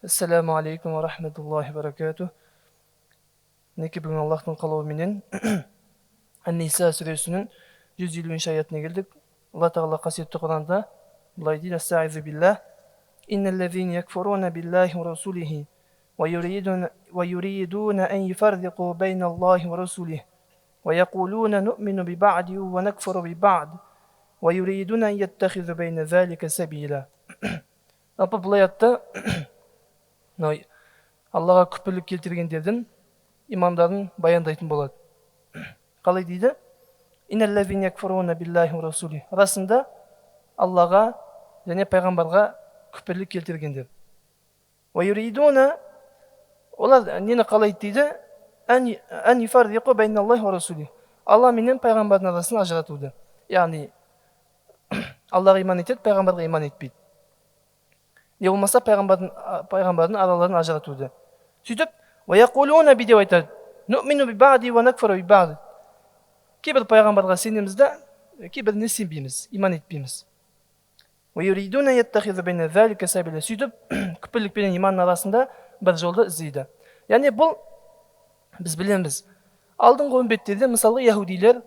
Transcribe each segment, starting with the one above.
Ассаламу алейкум ва рахматуллахи ва баракатух. Мінекей бүгін Аллахтың қалауыменен Ан-Ниса сүресінің 150 аятына келдік. Алла Тағала қасиетті Құранда былай дейді: Астағизу биллах, инналлазина якфуруна биллахи ва расулихи ва юридуна ан юфарриқу байналлахи ва расулихи ва якулуна нуъмину бибаъди ва накфуру бибаъд ва юридуна ан яттахизу байна залика сабила. Жалпы бұл аятта Аллаға күпірлік келтіргендердің имандарын баяндайтын болады. Қалай дейді? Инналлазина якфуруна биллахи ва расулихи. Расында Аллаға және пайғамбарға күпірлік келтіргендер. Ва юридуна, олар нені қалайды дейді? Ан юфарриқу байналлахи ва расулихи. Алла менен пайғамбардың арасын ажыратуды. Яғни Аллаға иман етеді, пайғамбарға иман етпейді. Не болмаса пайғамбардың араларын ажыратуды. Сөйтіп, ва яқулуна би деп айтады. Нуъмину би баъди ва накфуру би баъд. Кейбір пайғамбарға сенеміз да, кейбіріне сенбейміз, иман етпейміз. Ва юридуна яттахизу байна залика сабила. Сөйтіп, күпірлік пен иманның арасында бір жолды іздейді. Яғни бұл біз білеміз. Алдыңғы үмбеттерде мысалға яһудилер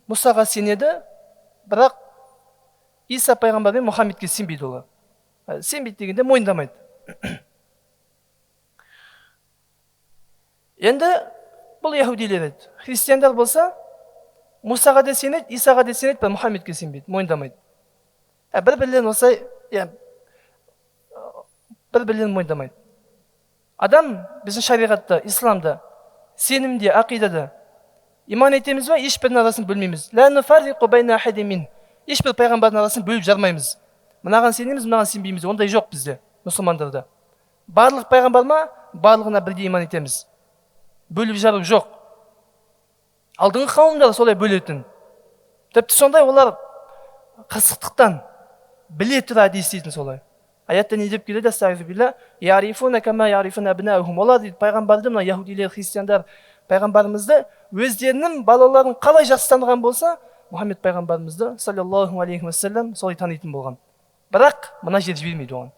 Мұсаға сенеді, бірақ Иса пайғамбар мен Мұхаммедке сенбейді олар. Сенбейді дегенде мойындамайды. Енді бұл яһудилер еді. Христиандар болса, Мұсаға да сенеді, Исаға да сенеді, бірақ Мұхаммедке сенбейді, мойындамайды. Бір-бірлерін осылай, бір-бірлерін мойындамайды. Адам біздің шариғатта, исламда, сенімде, ақидада иман етеміз ба, ешбірінің арасын бөлмейміз. Ла нуфарриқу байна ахадин мин. Ешбір пайғамбардың арасын бөліп жармаймыз. Мынаған сенеміз, мынаған сенбейміз. Ондай жоқ бізде, мұсылмандарда. Барлық пайғамбар ма, барлығына бірдей иман етеміз. Бөліп жару жоқ. Алдыңғы қауымдар солай бөлетін. Тіпті сондай олар қырсықтықтан біле тұра әдейі істейтін солай. Аятта не деп келеді? Астағфиру билла, ярифуна кама ярифуна абнаахум. Олар дейді пайғамбарды, мына яһудилер, христиандар пайғамбарымызды өздерінің балаларын қалай жақсы таныған болса, Мұхаммед пайғамбарымызды саллаллаху алейхи уассалам солай танитын болған. Бірақ мына жер жібермейді оған.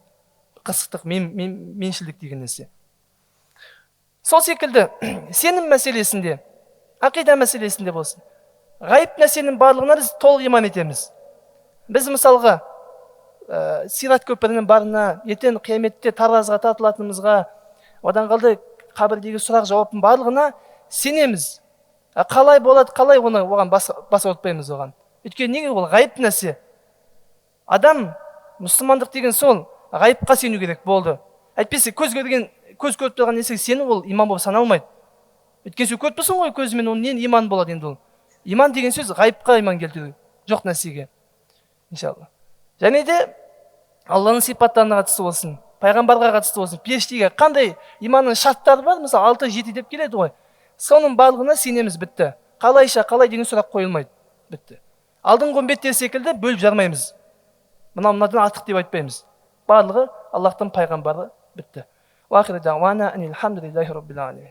Қырсықтық, меншілдік деген нәрсе. Сол секілді сенім мәселесінде, ақида мәселесінде болсын, ғайып нәрсенің барлығына біз толық иман етеміз. Біз мысалға, сират көпірінің барына, ертең қияметте таразға тартылатынымызға, одан қалды қабірдегі сұрақ жауаптың барлығына сенеміз. Қалай болады, қалай оны оған бас ауыртпаймыз оған. Өйткені неге ол ғайып нәрсе? Адам мұсылмандық деген сол ғайыпқа сену керек болды. Әйтпесе көз көрген, көз көріп тұрған нәрсеге сену ол иман болып саналмайды. Өйткені сен көріп тұрсың ғой көзімен, ол нен иман болады енді ол? Иман деген сөз ғайыпқа иман келтіру, жоқ нәрсеге. Иншалла. Және де Алланың сипаттарына қатысты болсын, пайғамбарға қатысты болсын, періштеге қандай иманның шарттары бар, мысалы 6-7 деп келеді ғой. Соның барлығына сенеміз, бітті. Қалайша, қалай деген сұрақ қойылмайды, бітті. Алдыңғы үмбеттер секілді бөліп жармаймыз. Мынау мынадан артық деп айтпаймыз. Барлығы Аллахтың пайғамбары, бітті. Уа ахиру дауана анил хамдулиллахи раббил аламин.